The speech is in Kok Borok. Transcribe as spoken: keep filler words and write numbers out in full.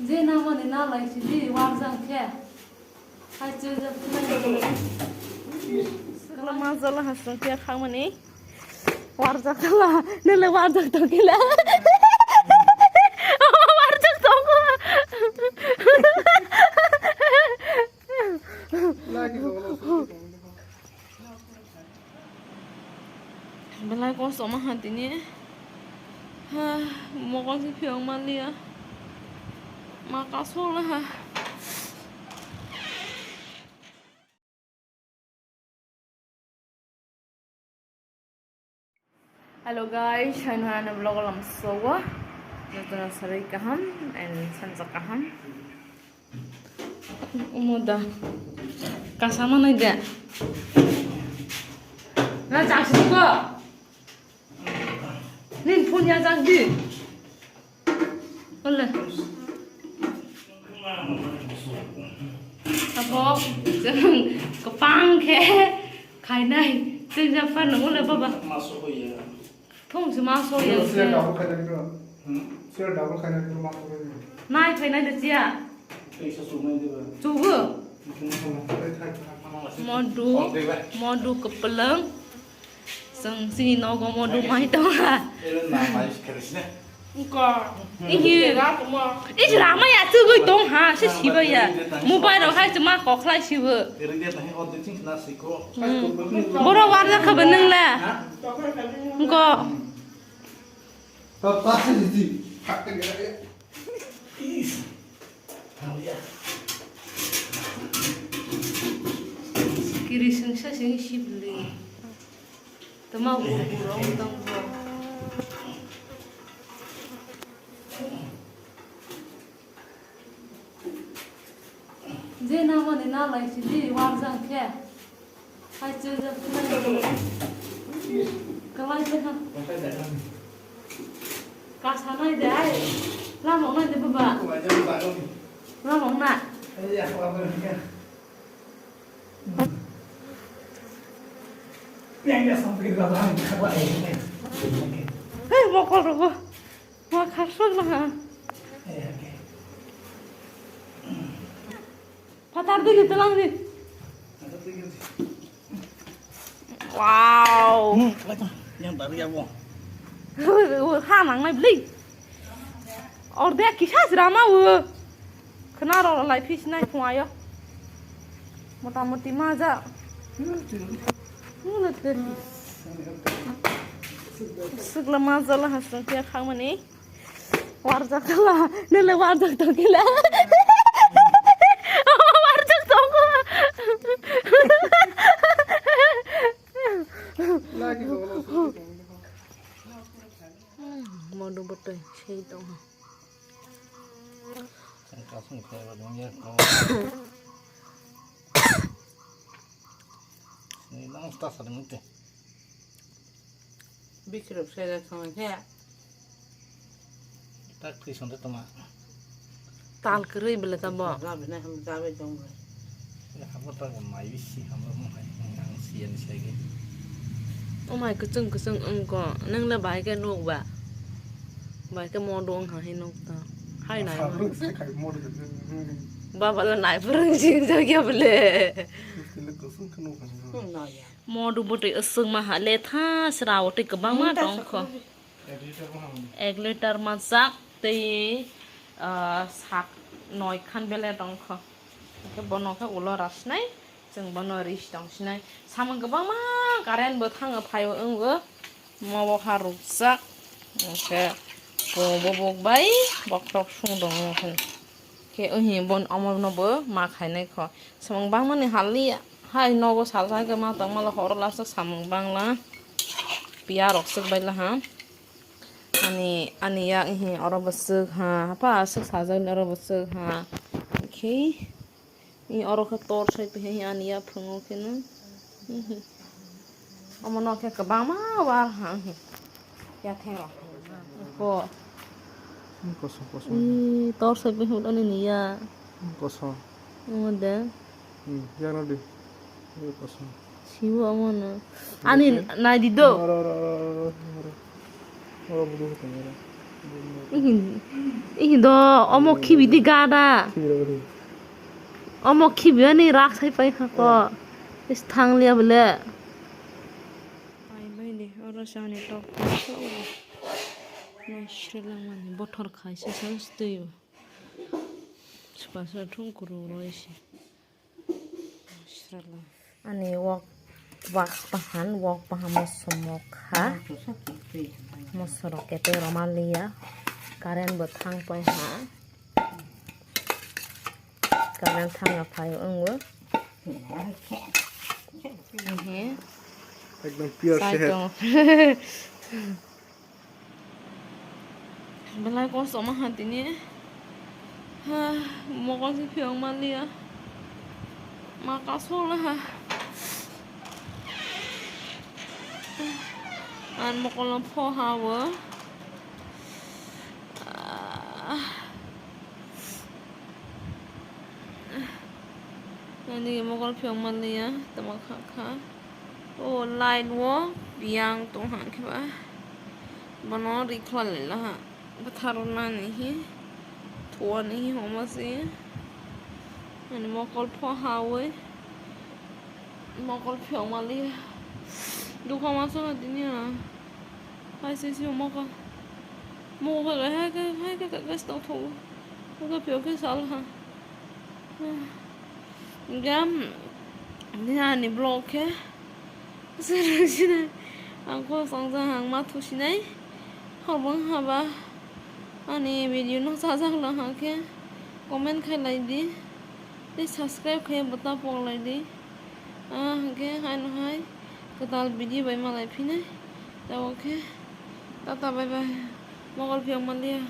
Je namani nalai sidi warjak khe. Hai chwjak khe. Sala ma jala hasung khe khamani. Warjak tala, nele warjak tokila. Warjak toko. Belai kosto ma ha tini. Ha, mokol se phiyok maliya. Ma kasol ha. Hello guys, hai no ano vlog lam sogo. Jotono sarai kaham and sanjak kaham. Umoda. Kasama nai de. Na chak siko. Nin phone ya chak di. Ole. Abo, chwng kwbang khe khainai. Chwng ja phano ole baba. Thung se ma so ya se. Sir double khainai bro. Sir double khainai bro ma so ya. Nai khainai de chia. Chugo. Modu, modu kwpwlwng. Chwng chini nogo modu mai tongkha. Iko. Ihi. Ijra ma ya chugui tong ha, se siba ya. Mobile rok hai chuma kok khlai sibo. Boro warjak kha ba nwng le. Iko. Kiri sengsa seng sibli. Tama gur gur ong tong bo. Je namani nalai sidi warjak khe. Hai chwjak khe. Kalai khe na. Kasa nai de ai. Lamok nai de baba. Lamok na. Hei, mokol rogo. Ma khasok na ha. Phatar digi telang di. Wow. Yang tadi ya, Bang. Ha nang nai bli. Orde kisa sirama u. Khna ro lai phis nai phung ayo. Mota moti ma ja. Nule te. Sugla ma ja la hasung kya khamani. Warjak tala, nele warjak tokila. Warjak toko. Modu botoi sei tong. Kasung khe ba dong ya ko. Ni nang sta sa dum te. Bikrok sele thangkhe. Tak twi sonde toma. Tal kwrwi bele tamo. Jabe na ham jabe jong. Ya habo ta mai bisi habo mo hai ang siyan sege. O mai kuchung kuchung wngko. Nang le bai khe nuk ba. Bai khe modu wng ha hai nuk ta. Hai nai. Baba la nai purung jing jagya bele. Modu bwtwi aswk ma ha le tha sra o tei kwbangma tong kho. Ek liter majak tei, ah, sak noi khan bele tong kho. Hwnkhe bono khe ulo rasnai, chwng bono ris tong sinai. Samung kwbangma current bo thango phaio wngbo. Mo bo ha rukjak. Hwnkhe bo bo bok bai bokhorok sung tongo hwn. Khe ohi bon omo no bo ma khainai kho. Samung bangmani haliya. Hai nogo salsa khe ma tongmala horo lasa samung bangla. Piya rok swk baila ha. Ani, ani yak hi oro bo swk ha. Hapa swk sajak ni oro bo swk ha. Khe i oro khe tor sai pe hi ani ya phungo khe no. Omo no khe kwbangma war ha hi. Ya thero. Ko. Kosong, kosong. I tor sai pe hut ani ni ya. Kosong. Omo de. Hmm, ya no di. Kosong. Sibo omo no. Ani nai di do. Oro, oro, oro, oro, oro. Oro budu ko oro. Ihin. Indo, omo khibi di gada. Khibi rok ri. Omo khibi ani rak sai pai kha ko. Is thang liya bole. Ai bai de, oro sa ni tok. Nai sri lang mani bothor khai se sa stui. Spa sa thung kuru roi se. Ani wok wak bahan, wok bahan moso mokha. Moso rok kete roma liya. Current bo thang pai ha. Current thang ya phai wngo. Ehe. Ekdom pure seher. Belai kosto ma ha tini. Ha, mokol se phiyok manliya. Ma kasol ha. An mokol no pho ha o. Ah. Ani mokol phiyok manliya, tamo kha kha. O light o biyang tong hang khe ba. Bono ri khwlai la ha. Bwthar nani hi. Thuani hi homo se. Ani mokol pho ha oi. Mokol phiyok manliya. Dukha ma song tini ha. Hai se se mokol. Mokol hai ke, hai ke, ke, ke stop tho. Mokol phiyok ke sal ha. Gam, ni ani vlog khe. Sir sini. Ang ko song jang ang ma thu sinai. Hobong haba. Ani video no sajak la ha khe. Comment khai lai di. Tei subscribe khai button pok lai di. Ah, hwnkhe haino hai kwtal video bai malai phinai. Tabuk khe tata bye bye. Mokol phiyok manliya.